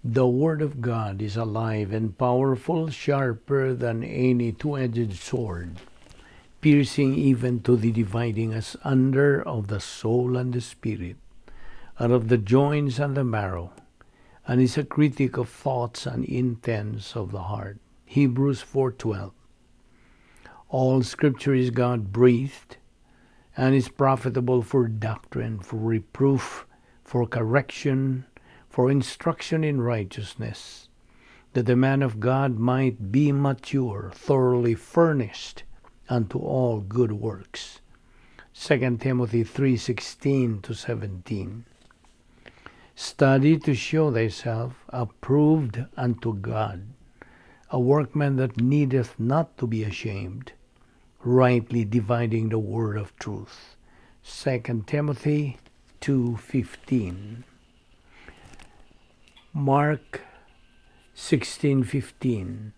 The Word of God is alive and powerful, sharper than any two-edged sword, piercing even to the dividing asunder of the soul and the spirit, and of the joints and the marrow, and is a critic of thoughts and intents of the heart. Hebrews 4:12. All Scripture is God-breathed and is profitable for doctrine, for reproof, for correction, for instruction in righteousness, that the man of God might be mature, thoroughly furnished unto all good works. 2 Timothy 3:16 to 17. Study to show thyself approved unto God, a workman that needeth not to be ashamed, rightly dividing the word of truth. 2 Timothy 2:15. Mark 16:15.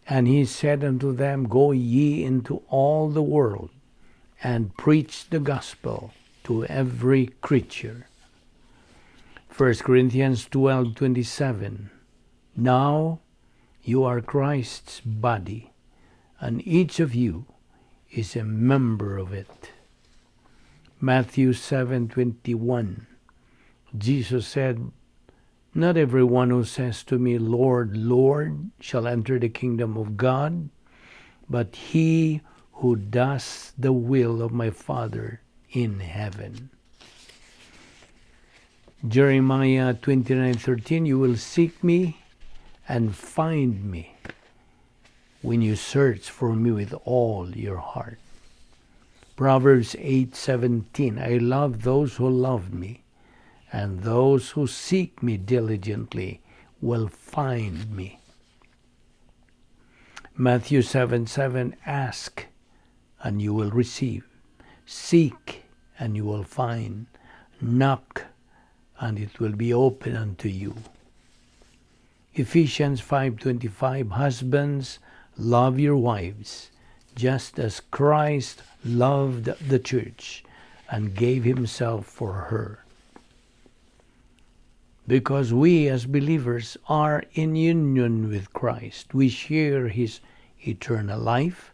And he said unto them, "Go ye into all the world and preach the gospel to every creature." 1 Corinthians 12:27. Now you are Christ's body, and each of you is a member of it. Matthew 7:21. Jesus said, "Not everyone who says to me, 'Lord, Lord,' shall enter the kingdom of God, but he who does the will of my Father in heaven." Jeremiah 29:13. You will seek me and find me when you search for me with all your heart. Proverbs 8:17. I love those who love me, and those who seek me diligently will find me. Matthew 7:7. Ask, and you will receive. Seek, and you will find. Knock, and it will be open unto you. Ephesians 5:25. Husbands, love your wives, just as Christ loved the church and gave himself for her. Because we as believers are in union with Christ, we share his eternal life.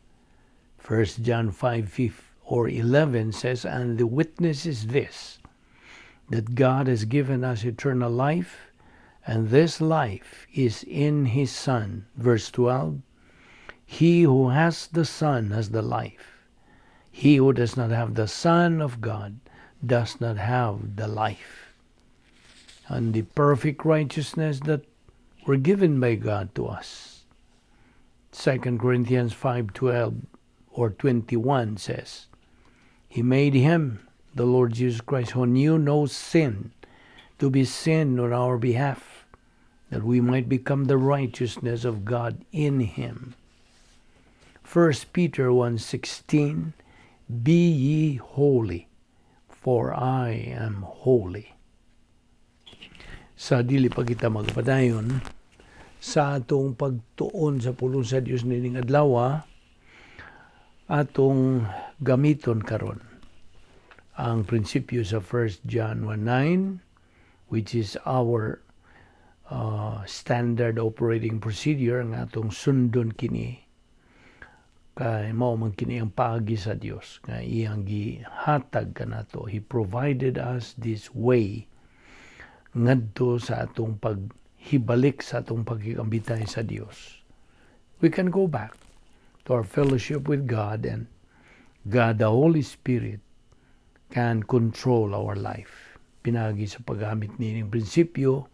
1 John 5, 5 or 11 says, "And the witness is this, that God has given us eternal life, and this life is in his Son." Verse 12, "He who has the Son has the life. He who does not have the Son of God does not have the life." And the perfect righteousness that were given by God to us. 2 Corinthians 5:12 or 21 says, "He made him, the Lord Jesus Christ, who knew no sin, to be sin on our behalf, that we might become the righteousness of God in him." 1 Peter 1:16. Be ye holy, for I am holy. Sa dili pa kita magpadayon sa atong pagtuon sa pulong sa Dios nining adlaw, atong gamiton karon ang prinsipyo sa 1 John 1:9, which is our standard operating procedure nga atong sundon kini kay mao man kini ang paagi sa Dios nga iyang gihatag kanato. He provided us this way ngadto sa atong paghibalik sa atong pagkikambitay sa Dios. We can go back to our fellowship with God, and God the Holy Spirit can control our life pinaagi sa paggamit nining prinsipyo.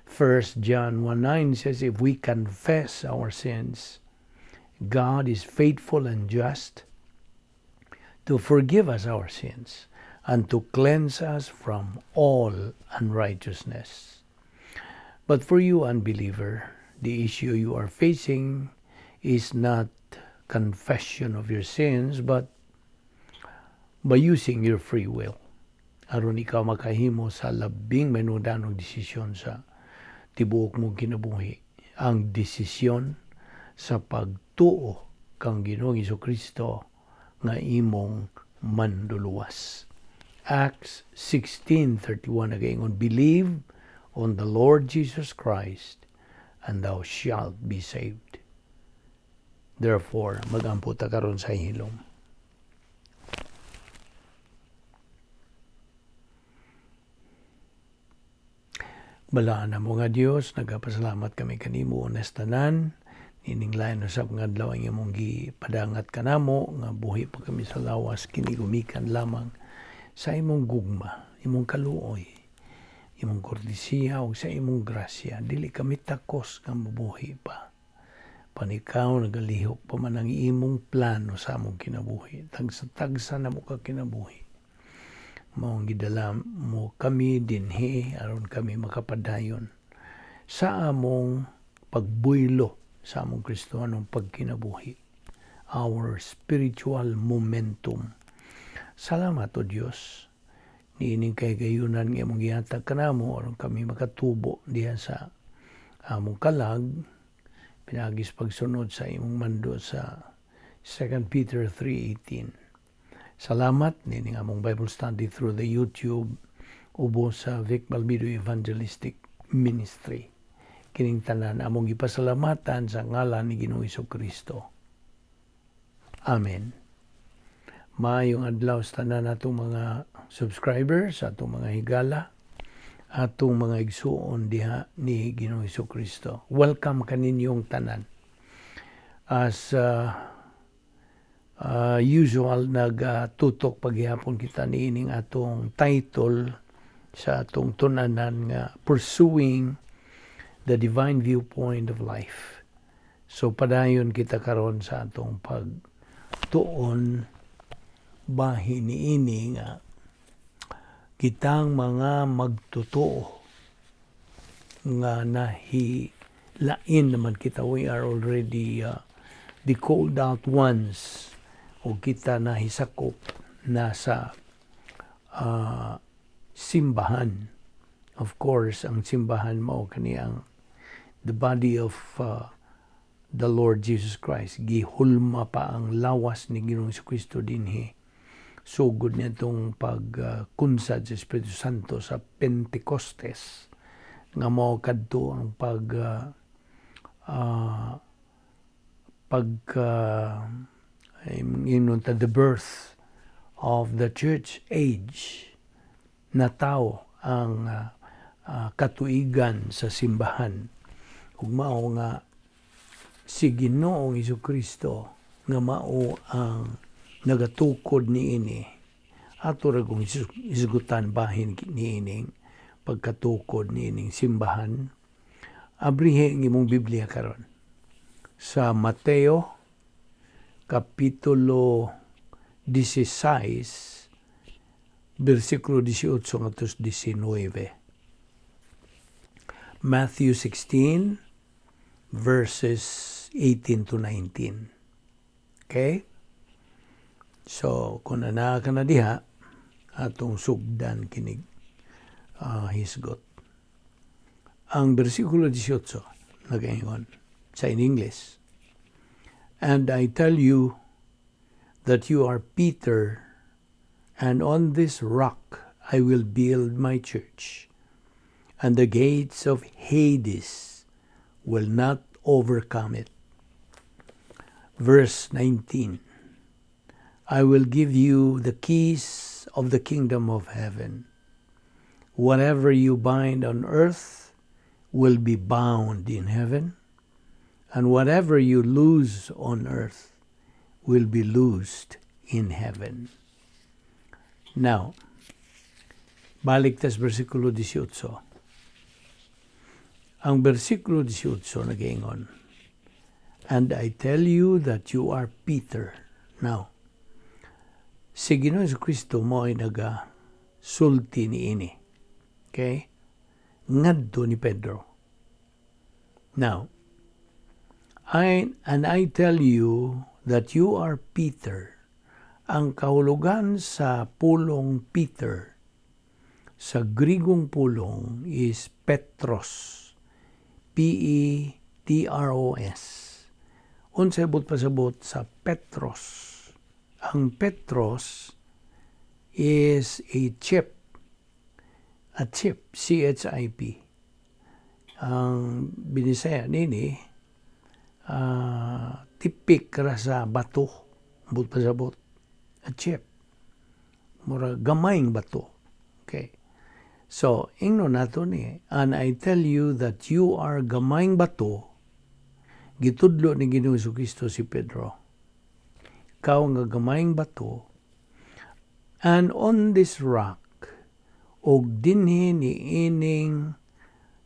1 John 1:9 says, "If we confess our sins, God is faithful and just to forgive us our sins and to cleanse us from all unrighteousness." But for you, unbeliever, the issue you are facing is not confession of your sins, but by using your free will aron ikaw makahimo sa labing mahinungdanong desisyon sa tibuok mong kinabuhi, ang desisyon sa pagtuo kang Ginoong Kristo nga imong manduluwas. Acts 16:31 nagaingon, "Believe on the Lord Jesus Christ, and thou shalt be saved. Therefore, magampo ta karon sa hilom. Balaan na mo nga Dios, nagapasalamat kami kanimo unas tanan, nining lain usab nga adlaw ang imong gipadangat kanamo nga buhi pa kami sa lawas kini gumikan lamang sa imong gugma, imong kaluoy, imong kortesiya ug sa imong grasya. Dili kami takos nga mabuhi pa. Panikaw nagalihok pa man ang imong plano sa among kinabuhi. Tagsa-tagsa na mo ka kinabuhi. Maong gidala mo kami dinhi aron kami makapadayon sa among pagbuylo sa among Kristohanong pagkinabuhi. Our spiritual momentum. Salamat, O Dios, niining kay gayunan nga imong gihatag kanamo aron kami makatubo diha sa among kalag pinaagis pagsunod sa imong mando sa 2 Peter 3:18. Salamat nining among Bible study through the YouTube ubos sa Vic Balbido Evangelistic Ministry. Kining tanan among gipasalamatan sa ngalan ni Ginoong Kristo. Amen. Maayong adlaw sa tanan atong mga subscribers, atong mga higala, atong mga igsuon diha ni Ginoong Kristo. Welcome kaninyong tanan. As usual, nagtutok paghihapon kita niining atong title sa atong tunanan nga "Pursuing the Divine Viewpoint of Life." So padayon kita karon sa atong pagtuon bahin niini nga kitang mga magtotoo nga nahilain naman kita. We are already the called out ones o kita nahisakop na sa simbahan. Of course, ang simbahan mao kani ang the body of the Lord Jesus Christ. Gihulma pa ang lawas ni Ginoong Kristo dinhi sugod nitong pagkunsad sa Espiritu Santo sa Pentecostes nga mao kadto ang pag pag ingon ta, the birth of the church age na tao ang katuigan sa simbahan ug mao nga si Ginoong Kristo nga mao ang nagatukod niini. Ato ra kung isgutan bahin niining pagkatukod niining simbahan. Abrihe ang imong Biblia karon sa Mateo kapitulo 16, bersikulo 18 ngadto 19. Matthew 16 verses 18 to 19. Okay? So, kung anaa ka na diha, atong sugdan kinig hisgot. Ang bersikulo 18, nagaingon sa in English, "And I tell you that you are Peter, and on this rock I will build my church, and the gates of Hades will not overcome it." Verse 19, "I will give you the keys of the kingdom of heaven. Whatever you bind on earth will be bound in heaven, and whatever you loose on earth will be loosed in heaven." Now, balik tas versikulo 18. Ang versikulo 18 nagaingon, "And I tell you that you are Peter." Now, si Ginoong Kristo mo ay naga sulti niini. Okay? Ngadto ni Pedro. Now, "And I tell you that you are Peter." Ang kahulugan sa pulong Peter sa Grigong pulong is Petros. Petros. Unsay buot pasabot sa Petros? Ang Petros is a chip. A chip, chip. Ang Binisaya nini tipik ra sa bato, but pasabot, a chip. Mura gamayng bato. Okay. So, ingno nato ni, "And I tell you that you are gamayng bato," gitudlo ni Ginoong Kristo si Pedro. "Ikaw nga gamayng bato, and on this rock," og dinhi ni ining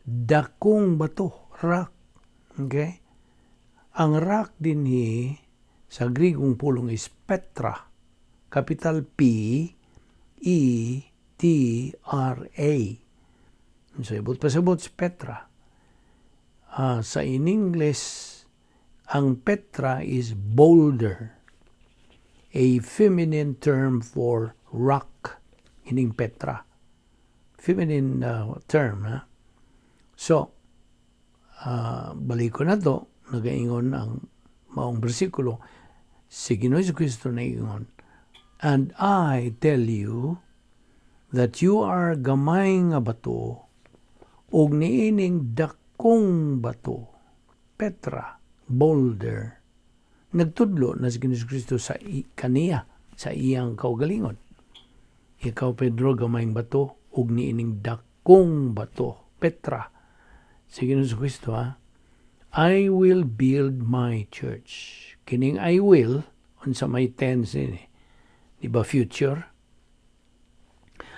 dakong bato, rock. Okay? Ang rock dinhi sa Grigong pulong is Petra. Capital P E T R A. So, ibot pasabot si Petra. Sa in English, ang Petra is boulder, a feminine term for rock, ining Petra. Feminine term, ha? So, balik ko na to, nagaingon ang maong bersikulo, si Ginoo Kristo naingon, "And I tell you that you are gamay nga bato, ug niining dakong bato," Petra, boulder, nagtudlo na si Ginoo Kristo sa kaniya, sa iyang kaugalingon. "Ikaw, Pedro, gamayng bato, ug niining dakong bato," Petra, si Ginoo Kristo, ha, "I will build my church." Kining "I will," unsa may tense ini? Di ba future?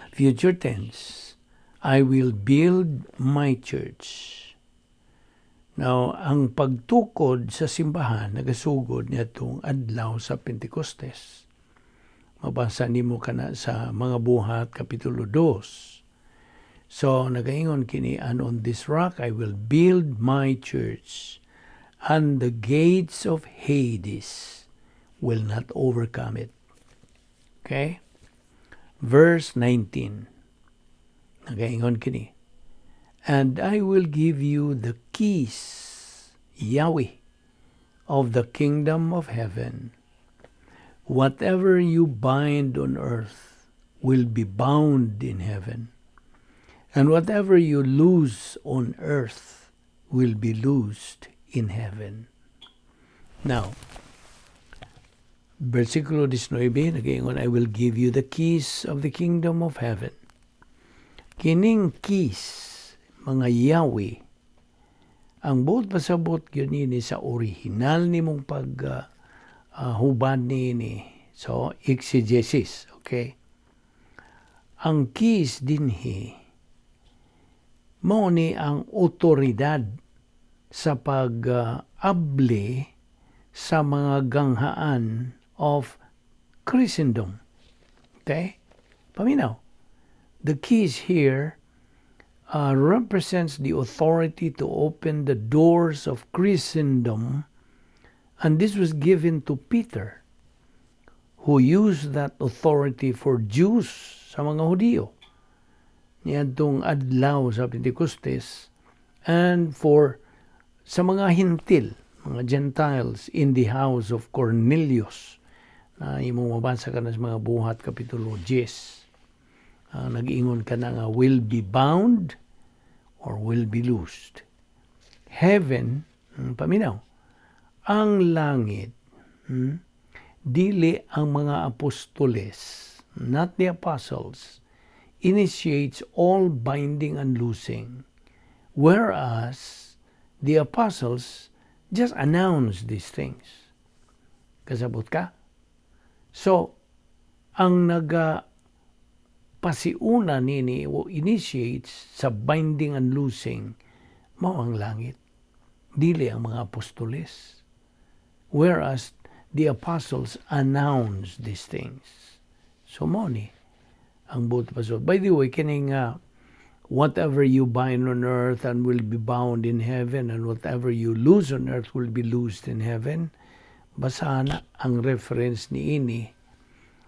Future tense. "I will build my church." Now, ang pagtukod sa simbahan nagasugod niadtong adlaw sa Pentecostes. Mabasa nimo kana sa Mga Buhat kapitulo 2. So, nagaingon kini, "And on this rock I will build my church, and the gates of Hades will not overcome it." Okay? Verse 19. Nagaingon kini, "And I will give you the keys," Yahweh, "of the kingdom of heaven. Whatever you bind on earth will be bound in heaven. And whatever you loose on earth will be loosed in heaven." Now, versikulo 19, nagaingon, "I will give you the keys of the kingdom of heaven." Kining keys, mga Yahweh, ang buot pasabot gyud nini sa original nimong pag hubad nini. So, exegesis, okay? Ang keys dinhi, mao ni ang otoridad sa pag-abli sa mga ganghaan of Christendom. Okay? Paminaw. The keys here represents the authority to open the doors of Christendom, and this was given to Peter, who used that authority for Jews, sa mga Hudiyo, niadtong adlaw sa Pentecostes, and for sa mga Hintil, mga Gentiles in the house of Cornelius na imong mabasa ka na sa Mga Buhat kapitulo 10. Nag-ingon ka na nga will be bound or will be loosed. Heaven, paminaw, ang langit, dili ang mga apostoles, not the apostles, initiates all binding and loosing, whereas the apostles just announce these things. Kasabot ka? So, ang naga pasiuna nini o initiates sa binding and loosing mao ang langit, dili ang mga apostoles, whereas the apostles announce these things. So mao ni ang buot pasod. By the way, kining "Whatever you bind on earth and will be bound in heaven, and whatever you loose on earth will be loosed in heaven," basa na ang reference ni ini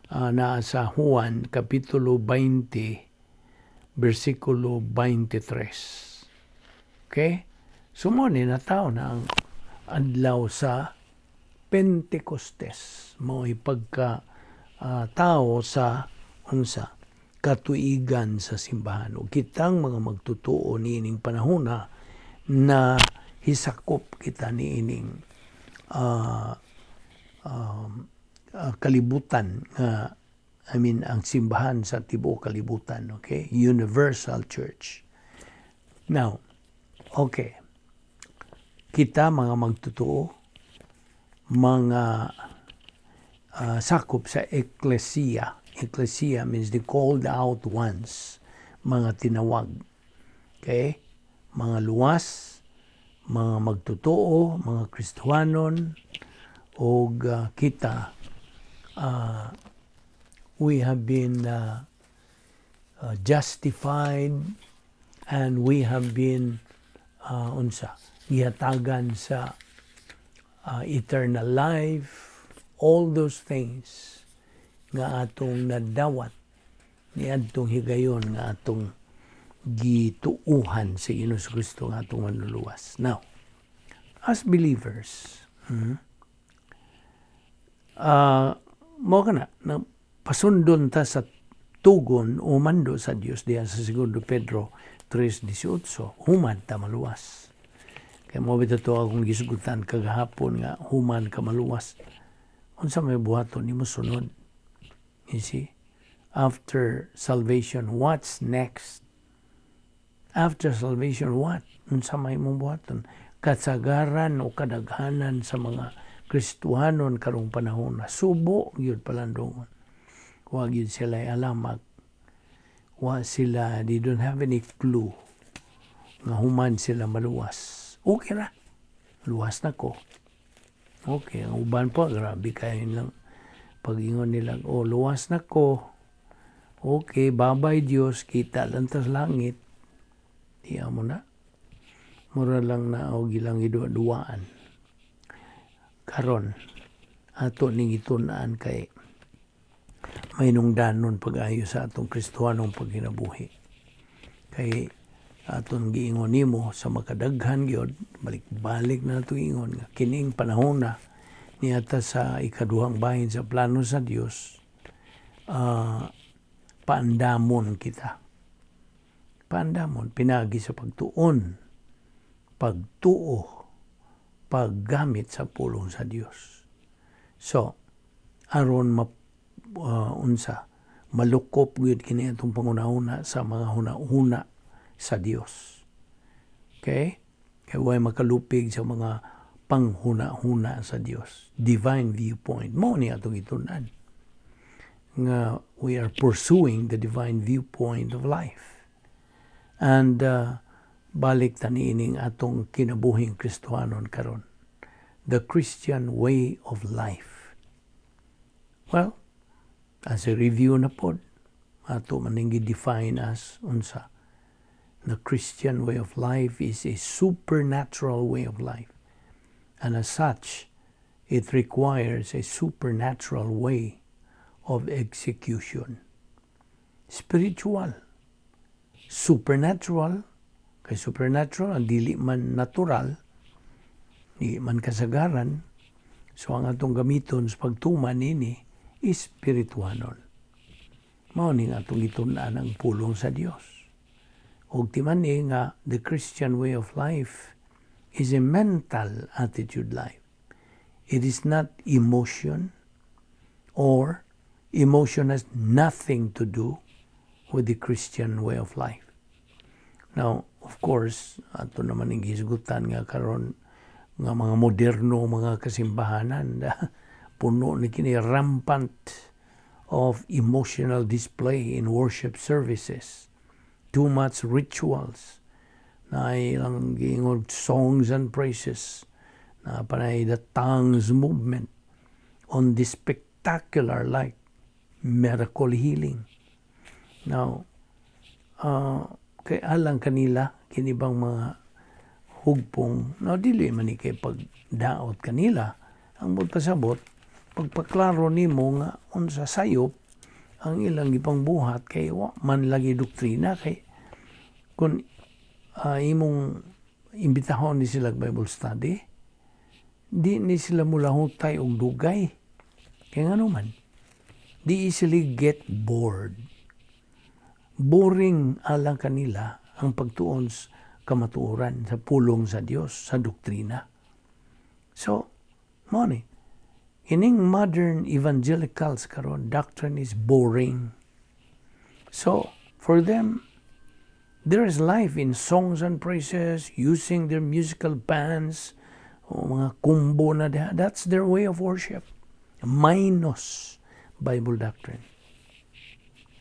naa sa Juan kapitulo 20 versikulo 23. Okay? So mo ni nataw na ang adlaw sa Pentecostes, mao'y pagka tao sa unsa katuigan sa simbahan. O kitang mga magtutuo niining panahona Na hisakop kita niining kalibutan nga, I mean, ang simbahan sa tibuok kalibutan, okay? Universal Church. Now, okay. Kita mga magtotoo, mga sakop sa ecclesia. Ecclesia means the called out ones, mga tinawag. Okay? Mga luwas, mga magtotoo, mga Kristohanon, og kita we have been justified and we have been unsa, gihatagan sa eternal life, all those things nga atong nadawat niadtong higayon nga atong gituuhan sa Ginoong Kristo nga atong Manluluwas. Now, as believers, mo kana na pasundon ta sa tugon o mando sa Dios diha sa Segundo Pedro 3:18, human ta maluwas. Kay mo bitaw to akong gisgutan kagahapon nga human ka maluwas. Unsa may buhaton nimo sunod? You see? After salvation, what's next? After salvation, what? Unsa may imong buhaton? Kasagaran o kadaghanan sa mga Kristohanon karong panahon na subo gyud palandongon. Wa gyud sila alamak. Wa sila, they don't have any clue nga human sila maluwas. Okay ra. Luwas na ko. Okay, ang uban pa, grabe kayo lang. Pag-ingon nila, "Oh, luwas na ko. Okay, bye-bye Diyos, kita lang tas langit." Di mo na. Mura lang na og ilang giduwa-duwaan. Karon, ato ning itun-an kay may nungdanon pag-ayo sa atong Kristohanong pagkinabuhi. Kay aton giingon nimo sa makadaghan gyud, balik-balik na nato ingon nga kining panahon na niata sa ikaduhang bahin sa plano sa Dios, paandamon kita. Paandamon pinagi sa pagtuon, pagtuo, paggamit sa pulong sa Dios. So, aron ma unsa, malukop gyud kini atong panghunahuna sa mga huna-huna sa Dios. Okay? Kay way makalupig sa mga panghuna-huna sa Dios. Divine viewpoint. Mo ni atong itun-an. Nga we are pursuing the divine viewpoint of life. And balik ta niining atong kinabuhing Kristohanon karon. The Christian way of life. Well, as a review na pod, ato maning define as unsa. The Christian way of life is a supernatural way of life. And as such, it requires a supernatural way of execution. Spiritual. Supernatural, kay supernatural, ang dili man natural, di man kasagaran, so ang atong gamiton sa pagtuman nini, espirituhanon. Mao ning atong gitun-an ang pulong sa Dios. Og timan ni nga the Christian way of life is a mental attitude life. It is not emotion, or emotion has nothing to do with the Christian way of life. Now, of course, ato naman ang gisgutan nga karon nga mga moderno mga kasimbahanan, puno ni kini, rampant of emotional display in worship services. Too much rituals na ilang giingon songs and praises na panay the tongues movement on the spectacular, like miracle healing. Now, kay alang kanila kini bang mga hugpong, no, dili man ni kay pagdaot kanila ang pasabot, pagpaklaro nimo nga unsa sayop ang ilang gipangbuhat, kay wa man lagi doktrina. Kay kung imong imbitahon ni sila Bible study, di ni sila mulahutay og dugay, kay ngano man di easily get bored. Boring alang kanila ang pagtuon. Kamatuoran, sa pulong sa Dios, sa doktrina. So, mao ni, ining modern evangelicals karon, doctrine is boring. So, for them, there is life in songs and praises, using their musical bands, o mga kumbo na diha. That's their way of worship. Minus Bible doctrine.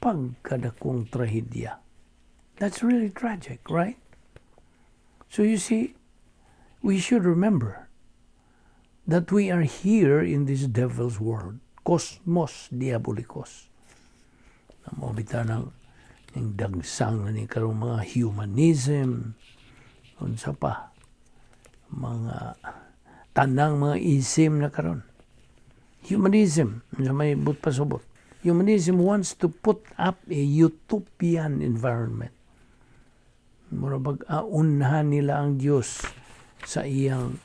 Pagkadakong trahedya. That's really tragic, right? So you see, we should remember that we are here in this devil's world. Cosmos diabolicos. Mao bitaw nang yung dagsang na ni karong mga humanism, unsa pa, mga tanang mga ism na karon. Humanism, unsa may buot pasubot. Humanism wants to put up a utopian environment. Mura bag aunhan nila ang Dios sa iyang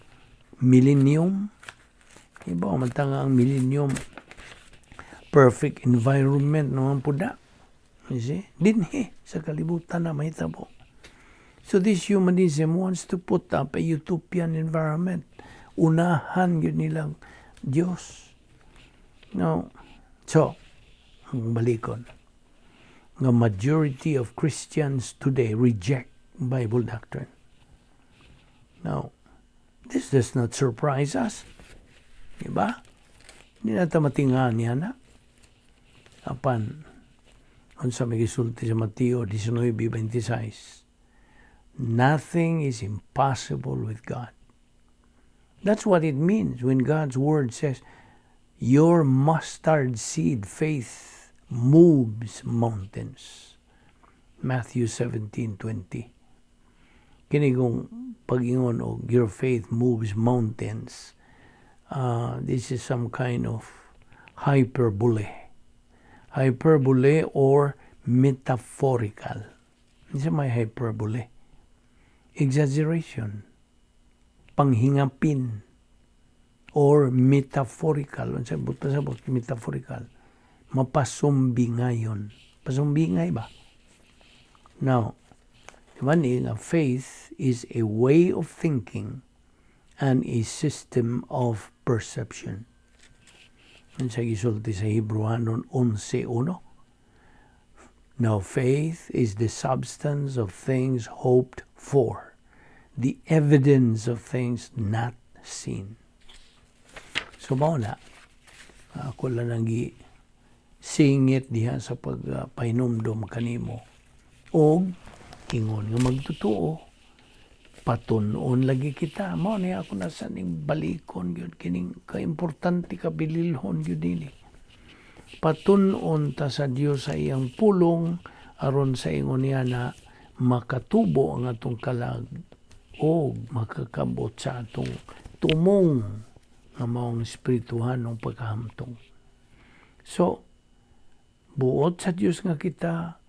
millennium. Iba man ta nga ang millennium, perfect environment naman pud na. You see? Dinhi sa kalibutan na mahitabo. So this humanism wants to put up a utopian environment. Unahan gyud nilang Diyos. No. So, ang balikon. The majority of Christians today reject Bible doctrine. Now, this does not surprise us. Diba? Hindi na ta matingahan niya na. Apan, unsa may gisulti sa Mateo 19:26, nothing is impossible with God. That's what it means when God's word says, "Your mustard seed faith moves mountains." Matthew 17:20. Kini kung pag-ingon og "your faith moves mountains," this is some kind of hyperbole. Hyperbole or metaphorical. This is may hyperbole. Exaggeration. Panghingapin. Or metaphorical. Unsa buot pasabot metaphorical? Mapasumbingayon. Pasumbingay ba? Now, diba ni nga faith is a way of thinking and a system of perception. Unsa gisulti sa Hebrewanon 11:1? Now faith is the substance of things hoped for, the evidence of things not seen. So mao na, ako lang ang gi singit diha sa pagpahinumdom kanimo. Og ingon nga magtotoo, patun-on lagi kita. Mao ni ako na sa ning balikon gyud kining kaimportante, kabililhon gyud nini. Patun-on ta sa Dios sa iyang pulong aron sa ingon niya na makatubo ang atong kalag o makakabot sa atong tumong nga maong espirituhanong pagkahamtong. So, buot sa Dios nga kita.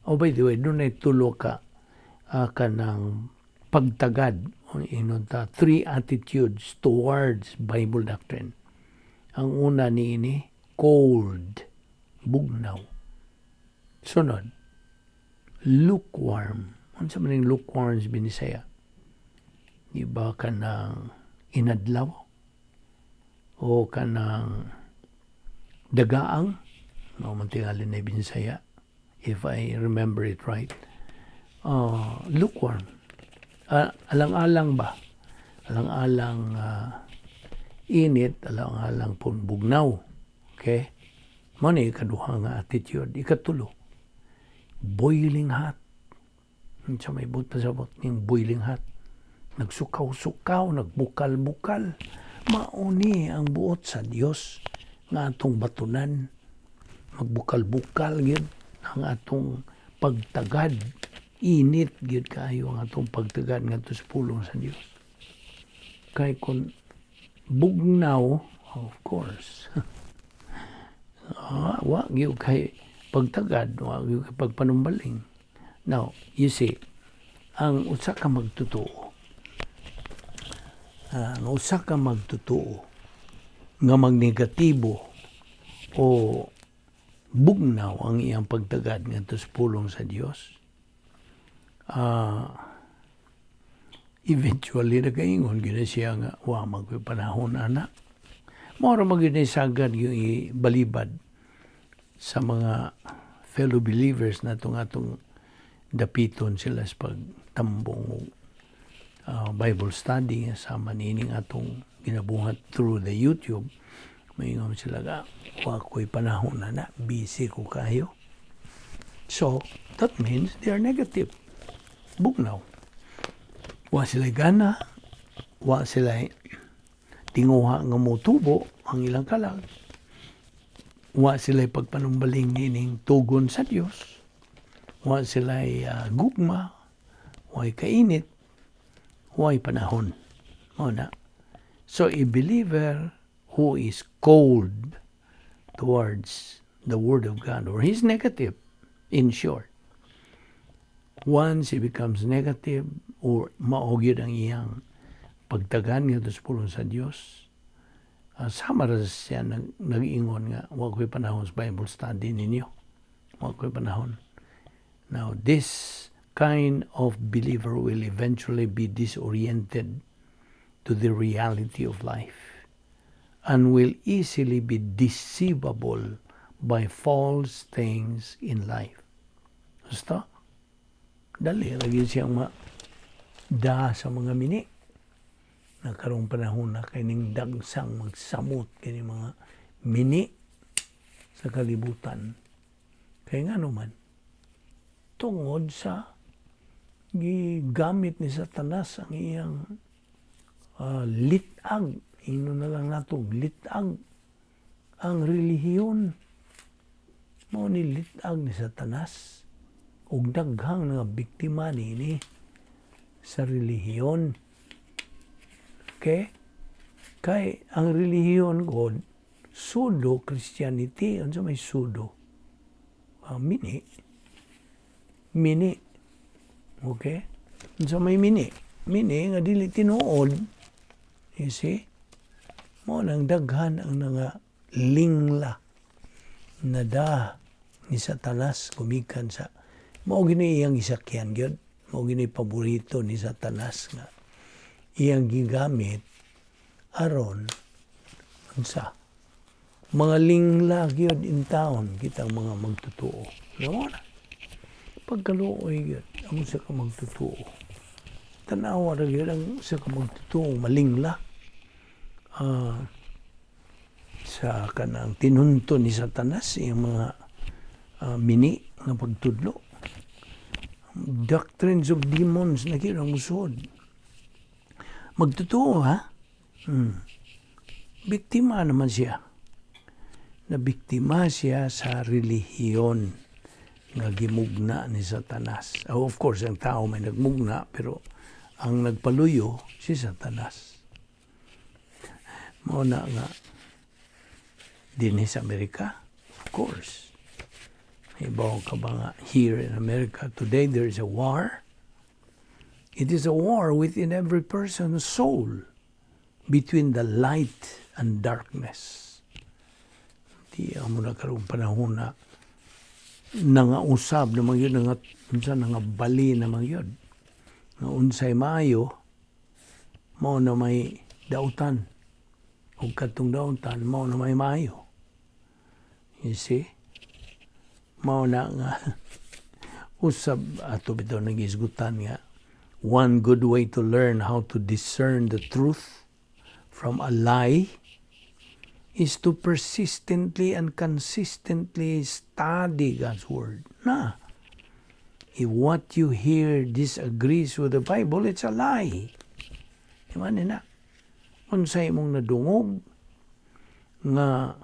Oh, by the way, dunay tulo ka kanang pagtagad o inon ta three attitudes towards Bible doctrine. Ang una niini, cold, bugnaw. Sunod, lukewarm. Unsa man ning lukewarm sa Binisaya? Di ba kanang inadlaw? O kanang dagaang? Mao man tingali na Binisaya, if I remember it right. Lukewarm. Alang-alang ba? Alang-alang init, alang-alang pun bugnaw. Okay? Mao ni ikaduha nga attitude. Ikatulo, boiling hot. Sa may buot pasabot ning boiling hot? Nagsukaw-sukaw, nagbukal-bukal. Mao ni ang buot sa Dios nga atong batunan. Magbukal-bukal gyud ang atong pagtagad. Init gyud kaayo ang atong pagtagad ngadto sa pulong sa Dios. Kay kung bugnaw, of course, wa gyud kay pagtagad, wa gyud kay pagpanumbaling. Now, you see, ang usa ka magtotoo nga magnegatibo o bugnaw ang iyang pagtagad ngadto sa pulong sa Dios, Eventually, nagaingon gyud siya nga, "Wa man ko'y panahon ana." Mao ra man gyud ni sagad yung ibalibad sa mga fellow believers na atong dapiton sila sa pagtambong og Bible study sama nining atong ginabuhat through the YouTube. Maingon sila ga, "Wa ko'y panahon na, busy ko kayo." So, that means they are negative. Bugnaw. Wa sila gana, wa sila tinguha nga motubo ang ilang kalag. Wa sila pagpanumbaling nining tugon sa Dios. Wa sila gugma, wa kainit, wa panahon. Mao na. So a believer who is cold towards the Word of God, or he's negative, in short. Once he becomes negative, or mao gyud ang iyang pagtagan nga sa pulong sa Dios, sama ra siya nag-ingon nga, "Wa ko'y panahon sa Bible study ninyo. Wa ko'y panahon." Now, this kind of believer will eventually be disoriented to the reality of life and will easily be deceivable by false things in life. Basta, dali lagi siyang ma da sa mga mini na karong panahon na kay ning dagsang magsamot kini mga mini sa kalibutan. Kay nga naman, tungod sa gigamit ni Satanas ang iyang litag, ino na lang nato, litag ang relihiyon. Mao ni litag ni Satanas ug daghang nga biktima niini sa relihiyon. Okay? Kay ang relihiyon god pseudo Christianity, unsa may pseudo? Mini. Mini. Okay? Unsa may mini? Mini nga dili tinuod. You see? Mao nang daghan ang nga lingla na da ni Satanas gumikan sa mao gini iyang gisakyan gyud, mao gini paborito ni Satanas nga iyang gigamit aron unsa mga lingla gyud in town kitang mga magtotoo. Mao na pagkaluoy gyud ang usa ka magtotoo. Tan-awa ra gyud ang usa ka magtotoo malingla sa kanang tinunton ni Satanas iyang mga mini nga pagtudlo. Doctrines of demons na gyud ang musuod. Magtotoo ha? Biktima naman siya. Na biktima siya sa relihiyon nga gimugna ni Satanas. Oh, of course, ang tao may nagmugna, pero ang nagpaluyo si Satanas. Mao na nga dinhi sa Amerika, of course. Ibaw ka ba nga here in America today there is a war? It is a war within every person's soul between the light and darkness. Di amo na karong panahon na nangausab naman yun, nga, unsa nangabali naman yun. Nga unsay maayo, mao na may dautan. Ug kadtong dautan, mao na may maayo. You see? Mao na nga usab ato bitaw nagisgutan nga one good way to learn how to discern the truth from a lie is to persistently and consistently study God's Word. Na, if what you hear disagrees with the Bible, it's a lie. Di ba na? Unsay imong nadungog nga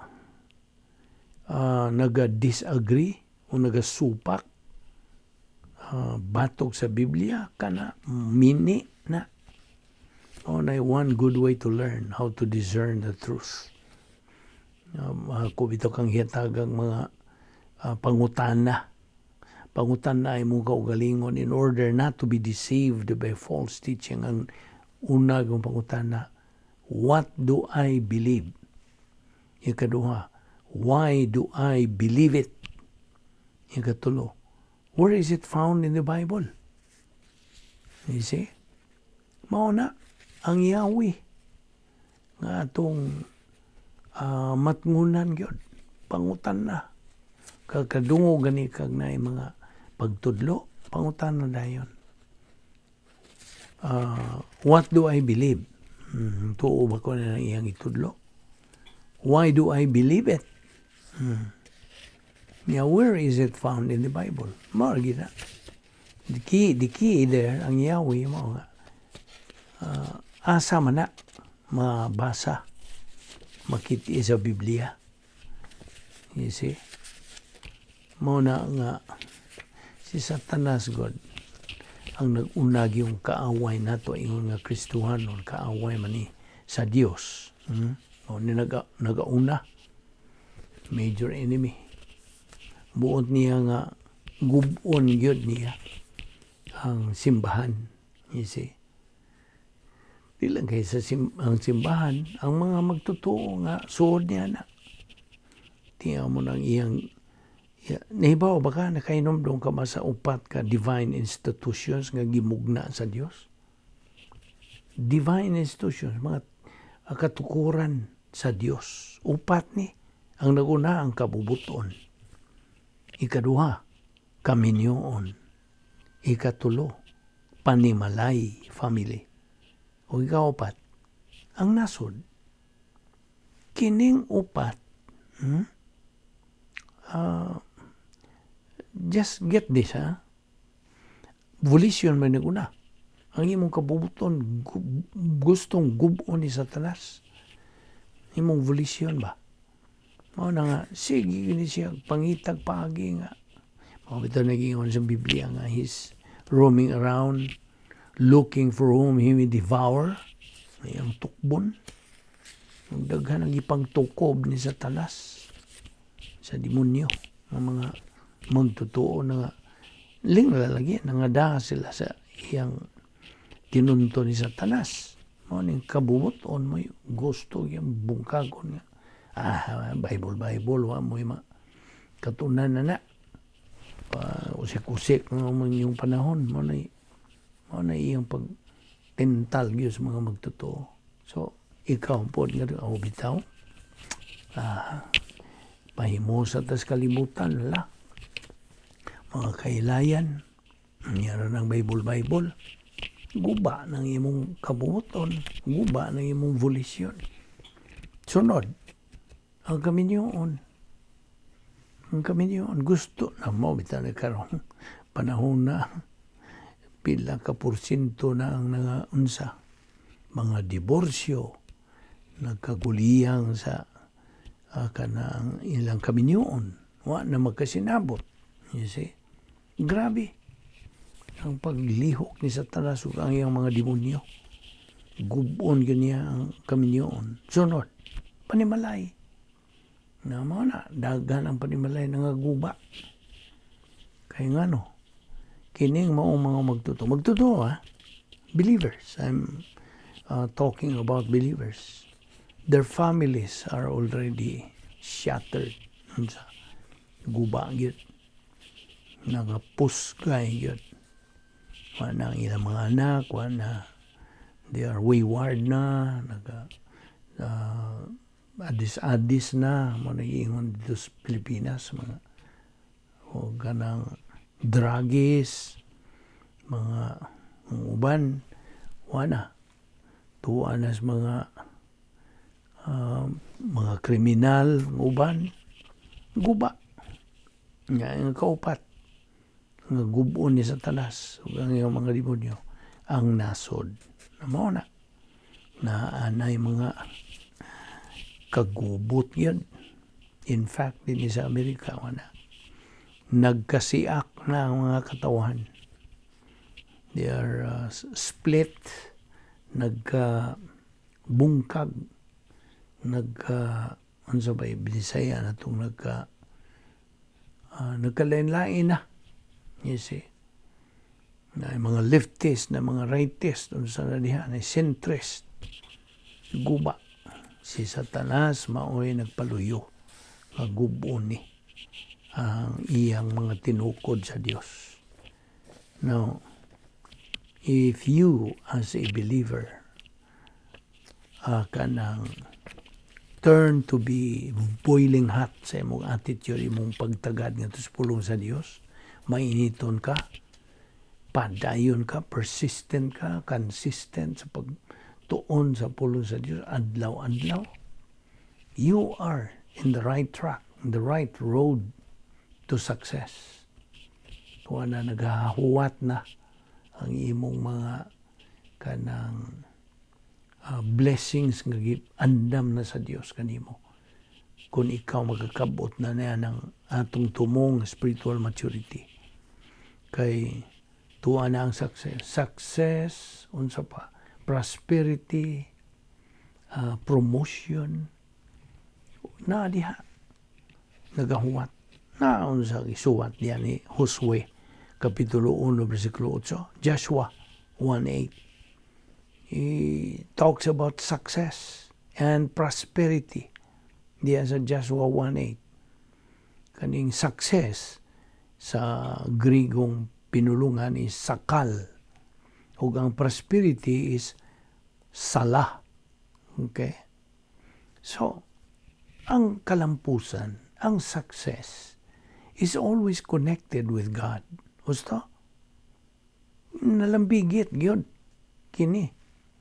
naga-disagree o nagasupak batok sa Biblia, kana mini na. Only one good way to learn how to discern the truth. Ako bitaw kang hitagang mga pangutana. Pangutana imong kaugalingon in order not to be deceived by false teaching. Ang una kong pangutana, "What do I believe?" Ikaduha, "Why do I believe it?" Ikatulo, "Where is it found in the Bible?" You see? Mao na ang Yahweh nga atong matngunan gyud. Pangutan na. Kakadungog gani kag naay mga pagtudlo, pangutan na dayon. What do I believe? Tuo ba ko na iyang itudlo? Why do I believe it? Yeah, where is it found in the Bible? Mao gyud na. The key there, ang Yahweh, mao nga. Asa man na mabasa, makita sa Biblia. You see? Mao na nga si Satanas God ang nag-unag yung kaaway nato ingon nga Kristohanon, kaaway man ni sa Dios. O ni nagauna, major enemy. Buot niya nga gub-on gyud niya ang simbahan. You see? Di lang kay sa ang simbahan, ang mga magtotoo nga suod niya na. Tiyaw mo nang iyang ya, nahibaw ba ka, nakainomdom ka ba sa upat ka divine institutions nga gimugna sa Dios? Divine institutions, mga katukuran sa Dios. Upat ni. Ang naguna, ang kabubuton. Ikaduha, kaminyoon. Ikatulo, panimalay, family. O ikaupat, ang nasod. Kining upat, Just get this, ha? Volition man naguna. Ang imong kabubuton, gustong gub-on ni Satanas. Imong volition ba? Mao na nga, sige gini siya, pangitag paagi nga. Mao bitaw nagingon sa Biblia nga he's roaming around looking for whom he may devour. Ay, ang tukbon. Ang daghan ang ipangtukob ni Satanas sa demonyo. Ang mga magtotoo na nga ling lalagi nangadaha sila sa iyang tinunto ni Satanas. Mao ning kabubuton mo gusto yung bungkagon nga. Ah, Bible, Bible, wa mo ma katunan na na. Usik-usik nga mo yung panahon mo na iyang pag tental gyud sa mga magtotoo. So ikaw po nga ako bitaw. Ah, pahimusa tas kalibutan la. Mga kailayan, nangyari ng Bible Bible, guba ng imong kabubuton, guba ng imong volition. Sunod, ang kaminyoon. Ang kaminyoon, gusto na mo, bitaw na karon panahon na pila ka porsyento na ang nangaunsa mga diborsyo, nagkaguliyang sa kanang ilang kaminyoon, wa na magkasinabot. You see? Grabe ang paglihok ni Satanas ug ang iyang mga demonyo. Gubon gyud niya ang kaminyoon. Sunod, panimalay. Na mao na, daghan ang panimalay nangaguba. Kay ngano, kining maong mga magtotoo. Magtotoo ha, believers. I'm talking about believers. Their families are already shattered. Unsa? Guba gyud. Nagapusgay gyud. Wa na ang ilang mga anak, wa na, they are wayward na, naga adis-adis na, mo nag-iingon dito sa Pilipinas, mga o ganang druggies, mga uban, wa na. Tuwa na sa mga kriminal, uban, guba. Nga ang kaupat, nga gubon ni Satanas ug ang iyang mga demonyo, ang nasod. Na mao na, na anay mga kagubot yun. In fact, din sa Amerika, wala. Nagkasiak na ang mga katawan. They are split, nagka bungkag, nagka, ano sa ba, Bisaya na itong nagkalain-lain na. You see? Na mga leftist, na mga rightist, unsa na diha, na centrist. Guba. Si Satanas mao'y nagpaluyo nga gubon ni ang iyang mga tinukod sa Dios. Now, If you as a believer kanang turn to be boiling hot sa imong attitude, imong pagtagad ngadto sa pulong sa Dios, mainiton ka, padayon ka, persistent ka, consistent sa pagtuon sa pulong sa Dios adlaw-adlaw, you are in the right track, in the right road to success. Kuha na naghahuwat na ang imong mga kanang blessings nga andam na sa Dios kanimo kung ikaw magkakabot na niya ng atong tumong spiritual maturity, kay tuwa na ang success, success, unsa pa, prosperity, promotion na diha nagahuwat na. Unsa gisuwat diha ni Josue kapitulo 1 bersikulo 8, Joshua 1:8? He talks about success and prosperity diya sa Joshua 1:8. Kaning success sa Grigong pinulungan is sakal ug ang prosperity is sala. Okay, so ang kalampusan, ang success is always connected with God. Gusto nalambigit gyud kini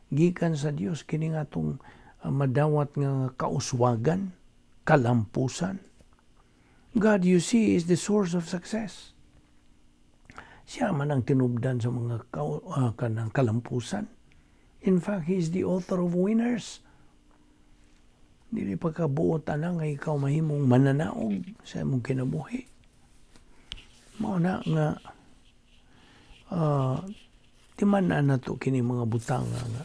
gikan sa Dios kini nga atong madawat nga kauswagan, kalampusan. God, you see, is the source of success. Siya man ang tinubdan sa mga kanang kalampusan. In fact, He is the author of winners. Dili pagkabuot ana nga ikaw mahimong mananaog sa imong kinabuhi. Mao na nga timan-an nato kini mga butanga nga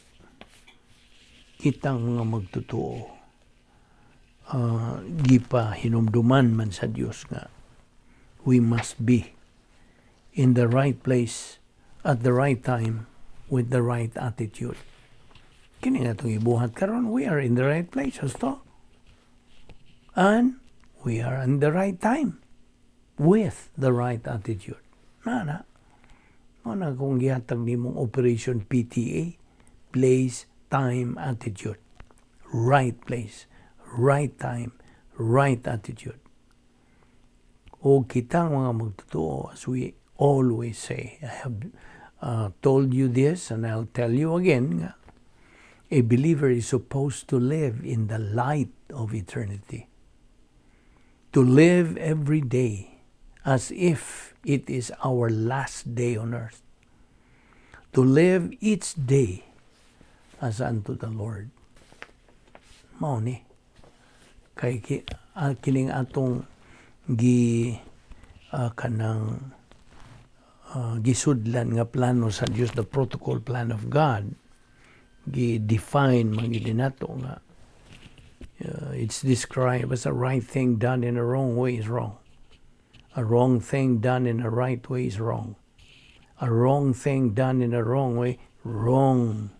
kitang mga magtotoo gipa hinumduman man sa Dios nga we must be in the right place at the right time with the right attitude. Kini nga itong ibuhat karon, we are in the right place, husto? And we are in the right time with the right attitude. Na na. Mao na kung gihatag nimong Operation PTA, place, time, attitude. Right place, right time, right attitude. O kitang mga magtotoo, as we always say, I have told you this and I'll tell you again, nga, a believer is supposed to live in the light of eternity. To live every day as if it is our last day on earth. To live each day as unto the Lord. Mao ni. Kay kining atong gi kanang gisudlan nga plano sa Dios, the protocol plan of God, gi-define man gyud nato nga it's described as a right thing done in a wrong way is wrong. A wrong thing done in a right way is wrong. A wrong thing done in a wrong way, wrong.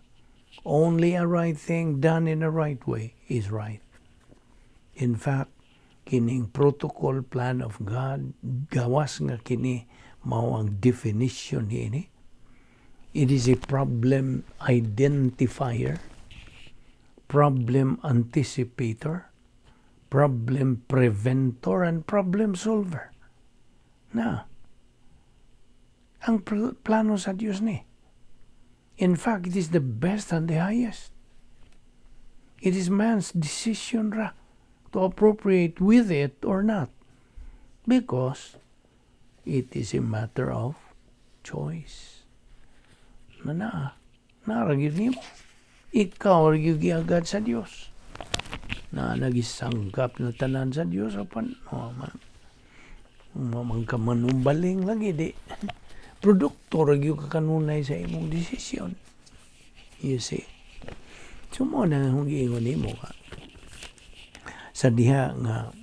Only a right thing done in a right way is right. In fact, kining protocol plan of God, gawas nga kini mao ang definition niini. It is a problem identifier, problem anticipator, problem preventor, and problem solver. Na, ang plano sa Dios ni. In fact, it is the best and the highest. It is man's decision ra to appropriate with it or not, because it is a matter of choice. Na na, naa ra gyud nimo. Ikaw ra gyud giagad sa Dios. Na nagisangkap na tanan sa Dios apan oh, man, man ka manumbaling lagi di. Produkto ra gyud ka kanunay sa imong desisyon. You see? So mao na akong giingon nimo ka. Sa diha nga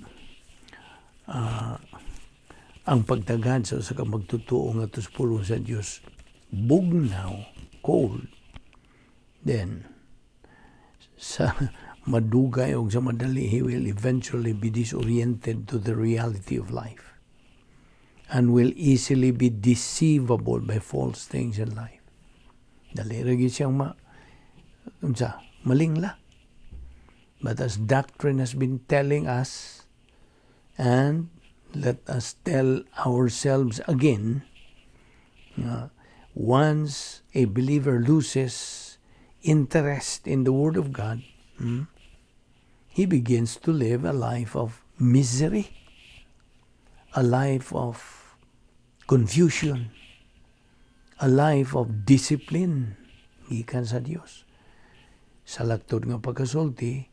ang pagtagad sa usa ka magtotoo nga sa pulong sa Dios bugnaw, cold, then sa madugay og sa madali, he will eventually be disoriented to the reality of life and will easily be deceivable by false things in life. Dali ra gyud siyang ma unsa, malingla. But as doctrine has been telling us, and let us tell ourselves again, once a believer loses interest in the Word of God, he begins to live a life of misery, a life of confusion, a life of discipline gikan sa Dios. Sa laktod nga pagkasulti,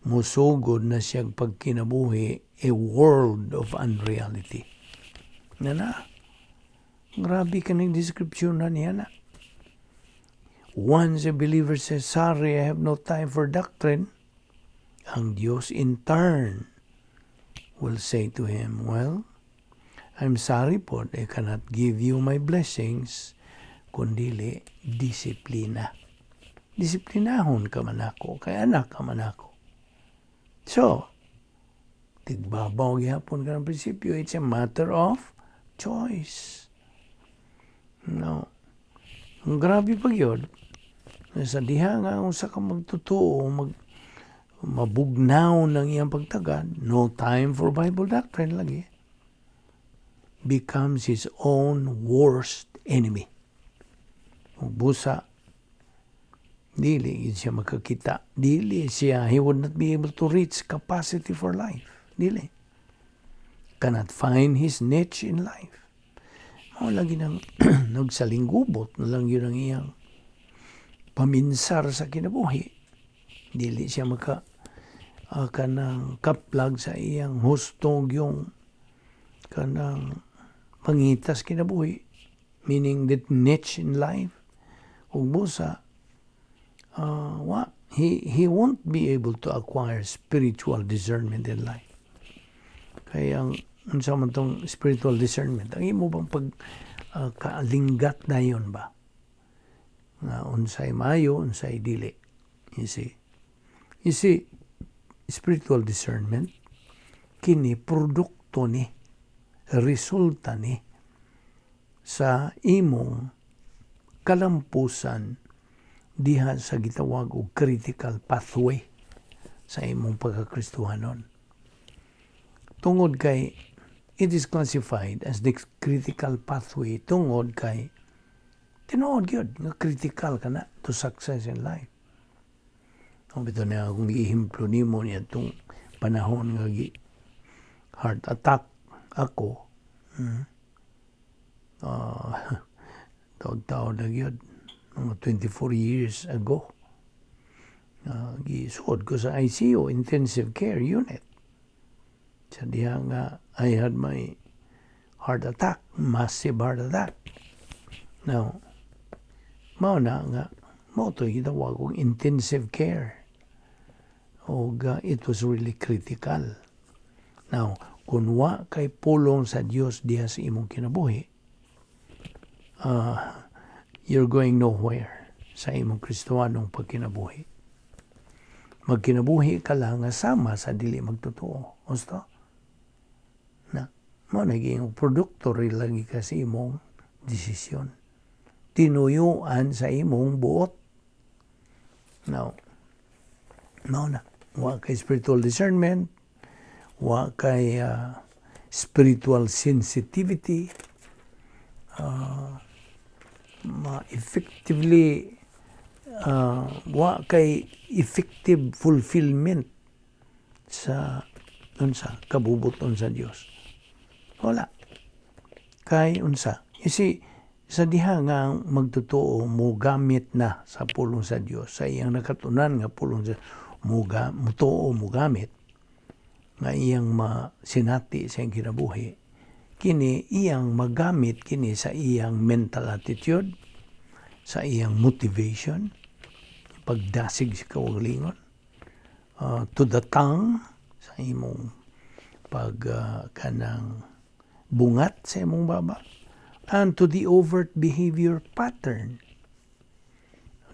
musugod na siyang pagkinabuhi a world of unreality. Na na, grabe kaning description na niya na. Once a believer says, "Sorry, I have no time for doctrine," ang Diyos in turn will say to him, "Well, I'm sorry po, I cannot give you my blessings, kundili disiplina. Disiplinahon ka man ako, kay anak ka man ako." So, tigbabaw gihapon ka ng prinsipyo, it's a matter of choice. No. Ang grabe pa gyud, sa diha nga usa ka magtotoo, mabugnaw ng iyang pagtagad, no time for Bible doctrine lagi, becomes his own worst enemy. Ug busa, dili siya makakita. Dili siya, he would not be able to reach capacity for life. Dili. Cannot find his niche in life. Mao lagi nang nagsalinggubot na lang gyud ang iyang paminsar sa kinabuhi. Dili siya maka kanang kaplag sa iyang husto yung kanang pangitas kinabuhi, meaning that niche in life. Ug busa wa he won't be able to acquire spiritual discernment in life. Kaya ang unsa man tong spiritual discernment, ang imo bang pag kaalinggat na yun ba nga unsay maayo, unsay dili? You see, spiritual discernment kini produkto ni, resulta ni sa imong kalampusan diha sa gitawag og critical pathway sa imong pagkakristohanon. Tungod kay it is classified as the critical pathway tungod kay tinuod gyud nga critical kana to success in life. Ang bitaw na akong giehemplo nimo niya itong panahon nga gi heart attack ako, taod-taod na gyud, mga 24 years ago. Gisuod ko sa ICU, intensive care unit. Sa diha nga I had my heart attack, massive heart attack. Now, mao na nga mao to gitawag og intensive care. Og it was really critical. Now, kung wa kay pulong sa Dios diha sa imong kinabuhi, you're going nowhere sa imong Kristohanong pagkinabuhi. Magkinabuhi ka lang nga sama sa dili magtotoo. Gusto? Na, mao naging produkto rin lagi ka sa imong desisyon. Tinuyuan sa imong buot. Now, mao na. Wa kay spiritual discernment, wa kay spiritual sensitivity, ma-effectively wa kay effective fulfillment sa unsa kabubuton sa Dios. Wala. Kay unsa? You see, sa diha nga ang magtotoo mo gamit na sa pulong sa Dios, sa iyang nakatunan nga pulong sa muga mutuo, mo gamit nga iyang masinati sa iyang kinabuhi, kini iyang magamit kini sa iyang mental attitude, sa iyang motivation, pagdasig sa kaugalingon, to the tongue, sa imong pag kanang bungat sa imong baba, and to the overt behavior pattern.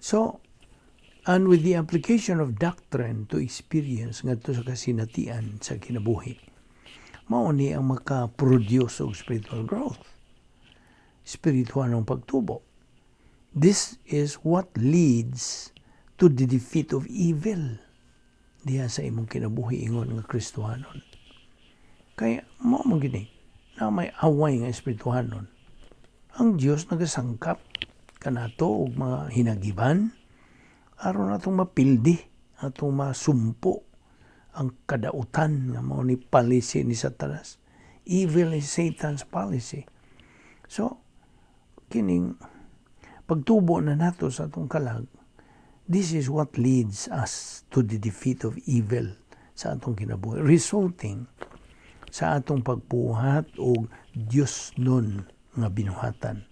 So, and with the application of doctrine to experience ngadto sa kasinatian sa kinabuhi, mao ni ang maka-produce og spiritual growth, spiritual ng pagtubo. This is what leads to the defeat of evil diha sa imong kinabuhi ingon nga Kristohanon. Kaya mao man gini na may away nga espirituhanon. Ang Dios nagasangkap kanato og mga hinagiban aron atong mapildi, atong masumpo ang kadautan nga mao ni policy ni Satanas. Evil is Satan's policy. So, kining pagtubo na nato sa atong kalag, this is what leads us to the defeat of evil sa atong kinabuhi, resulting sa atong pagbuhat og Diosnon nga binuhatan.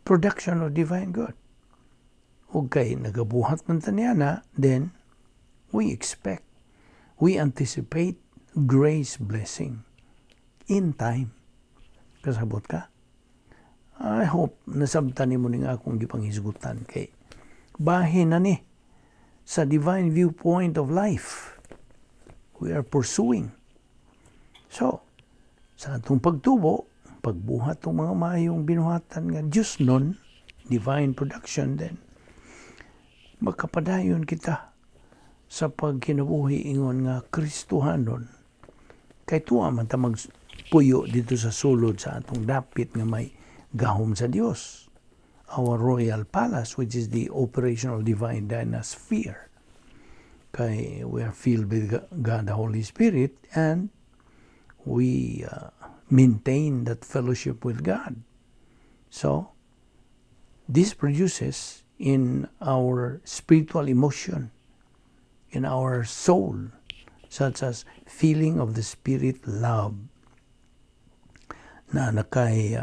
Production of divine good. Ug kay nagabuhat man ta niana, then we expect, we anticipate grace blessing in time. Kasabot ka? I hope nasabtan nimo ning akong gipanghisgutan kay bahin na ni sa divine viewpoint of life we are pursuing. So, sa atong pagtubo, pagbuhat ng mga maayong binuhatan nga Diosnon, divine production, then makapadayon kita sa pagkinabuhi ingon nga Kristohanon. Kay tuwa man ta magpuyo dito sa sulod sa atong dapit nga may gahom sa Dios. Our royal palace, which is the operational divine dynasphere. Kay we are filled with God the Holy Spirit and we maintain that fellowship with God. So, this produces in our spiritual emotion, in our soul, such as feeling of the Spirit love, na nakay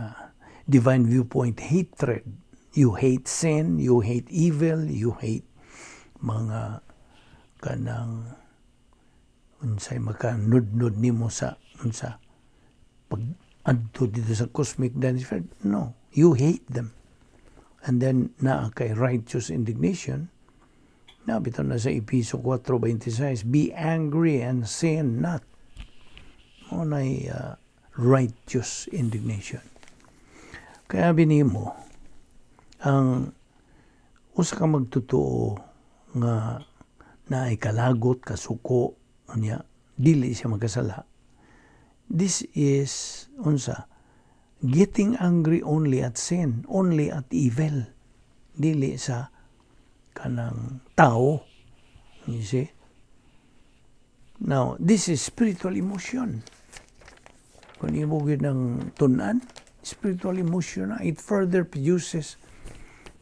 divine viewpoint hatred. You hate sin, you hate evil, you hate mga kanang unsay makanudnud nimo sa unsa pag adto dito sa cosmic dinosphere. No, you hate them. And then naa kay righteous indignation na bitaw na sa Episo 4:26, "Be angry and sin not." Mao nay righteous indignation. Kaya binimo ang usa ka magtotoo nga naay kalagot, kasuko, unya dili siya magkasala. This is unsa? Getting angry only at sin, only at evil. Dili sa kanang tao. You see? Now, this is spiritual emotion. Kung imo gyud ng tun-an, spiritual emotion na, it further produces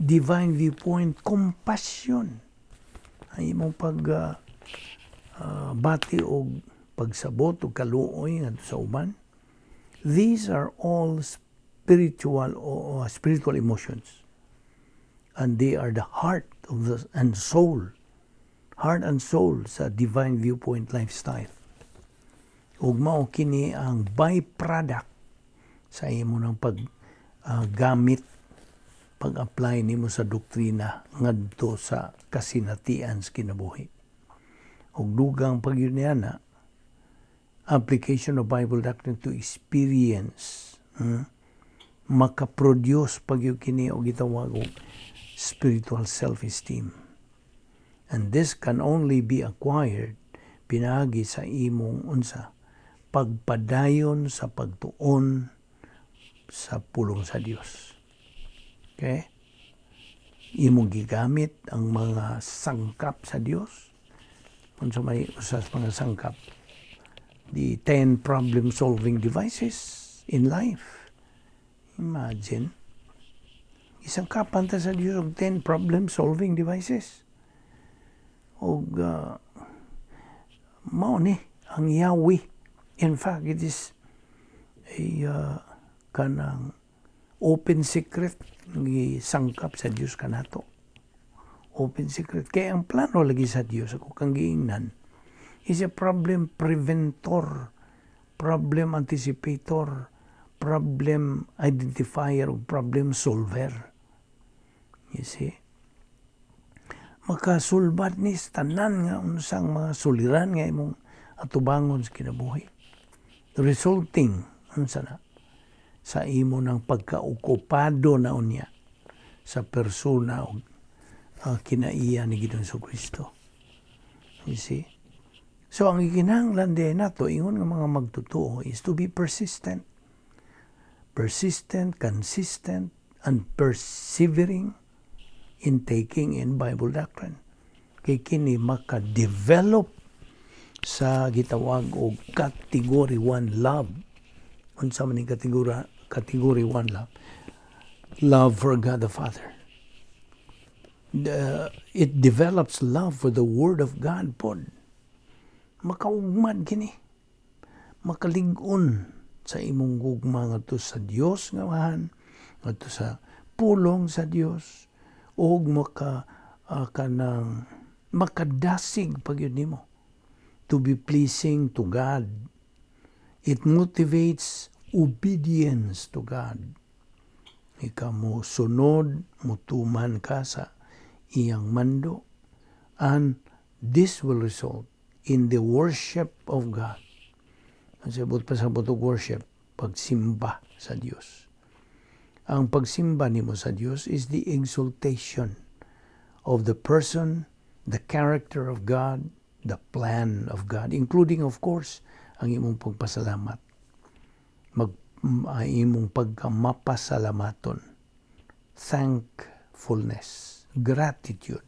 divine viewpoint compassion. Ang imong pag bati og pagsabot og kaluoy ngadto sa uban. These are all spiritual o spiritual emotions. And they are the heart of the and soul. Heart and soul sa divine viewpoint lifestyle. Ug mao kini ang byproduct sa imo ng pag gamit, pag-apply nimo sa doktrina ngadto sa kasinatian sa kinabuhi. Ug dugang pag yun niya na, application of Bible doctrine to experience, makaproduce pag yun kini og gitawag og spiritual self-esteem. And this can only be acquired pinaagi sa imong unsa? Pagpadayon sa pagtuon sa pulong sa Dios. Okay? Imong gigamit ang mga sangkap sa Dios. Unsa may usa sa mga sangkap? The 10 problem-solving devices in life. Imagine. Isangkapan ta sa Dios og 10 problem-solving devices. Og mao ni ang Yahweh. In fact, it is a kanang open secret gisangkap sa Dios kanato. Open secret. Kaya ang plano lagi sa Dios, ako kang giingnan, is a problem preventor, problem anticipator, problem identifier, ug problem solver. You see? Makasulbad ni sa tanan nga unsang mga suliran nga imong atubangon sa kinabuhi. Resulting unsa na sa imo ng pagkaokupado na unya sa persona o kinaiya ni Ginoong Kristo. You see? So ang gikinahanglan din nato ingon nga mga magtotoo is to be persistent. Persistent, consistent, and persevering in taking in Bible doctrine. Kay kini maka-develop sa gitawag og category 1 love. Unsa man ning category 1 love? Love for God the Father. It develops love for the Word of God pod. Makaugmad kini. Makalig-on sa imong gugma ngadto sa Dios nga Amahan, ngadto sa pulong sa Dios, ug maka kanang makadasig pagyud nimo to be pleasing to God. It motivates obedience to God. Ika mo sunod, mutuman ka sa iyang mando. And this will result in the worship of God. Ang sabot pa sa og worship, pagsimba sa Dios. Ang pagsimba nimo sa Dios is the exaltation of the person, the character of God, the plan of God, including, of course, ang imong pagpasalamat. Ang imong pagkamapasalamaton. Thankfulness, gratitude.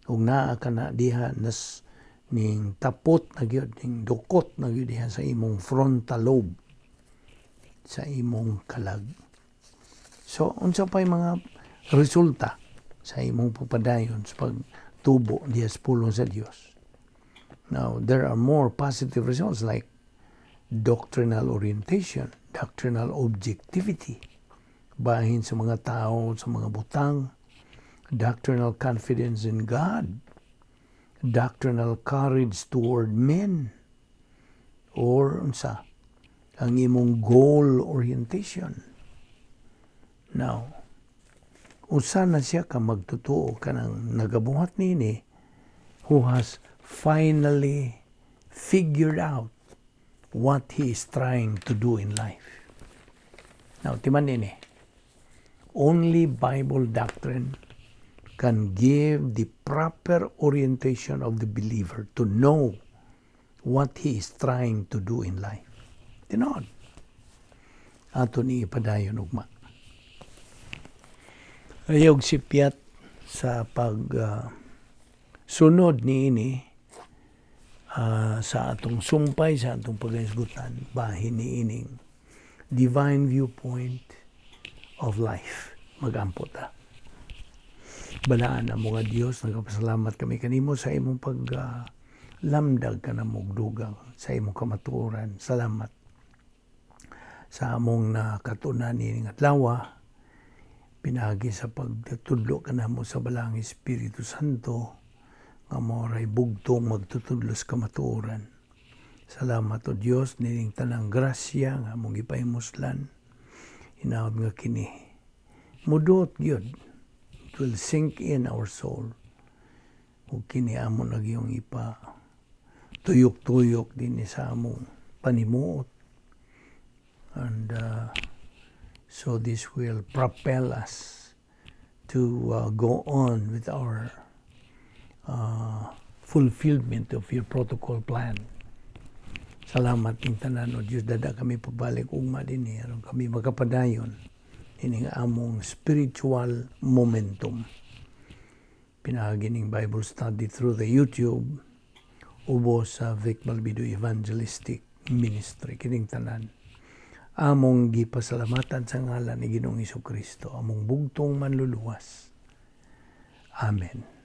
Ug naa ka na diha nas ning tapot na gyud, ning dukot na gyud diha sa imong frontal lobe, sa imong kalag. So, unsa pa'y mga resulta sa imong pagpadayon sa pagtubo diha sa pulong sa Dios? Now, there are more positive results like doctrinal orientation, doctrinal objectivity, bahin sa mga tao, sa mga butang, doctrinal confidence in God, doctrinal courage toward men, or unsa ang imong goal orientation. Now, usa na siya ka magtotoo kanang nagabuhat nini who has finally figured out what he is trying to do in life. Now, timan nini, only Bible doctrine can give the proper orientation of the believer to know what he is trying to do in life. Tinuod. Ato ni ipadayon ugma. Ayog sipyat sa pag sunod niini sa atong sumpay, sa atong paghisgutan, bahin ni ining divine viewpoint of life. Magampo ta. Balaan ang mga Dios, nagpasalamat kami kanimo sa imong pag lamdag kanamo og dugang sa imong kamatuoran. Salamat sa among nakatunan nining adlaw, pinaagi sa pagtudlo kanamo sa Balaang Espiritu Santo nga mao ray bugtong magtutudlo sa kamatuoran. Salamat, O Dios, nining tanang grasya nga among gipahimuslan. Hinaot nga kini muduot gyud. It will sink in our soul. Ug kini amo na gyung ipa tuyok-tuyok din sa among panimuot. And so this will propel us to go on with our fulfillment of your protocol plan. Salamat ning tanan, O Dios. Dada kami pagbalik ugma dinhi aron kami makapadayon ining among spiritual momentum. Pinaagi ning Bible study through the YouTube ubos sa Vic Balbido Evangelistic Ministry. Kining tanan among gipasalamatan sa ngalan ni Ginoong Kristo, among bugtong manluluwas. Amen.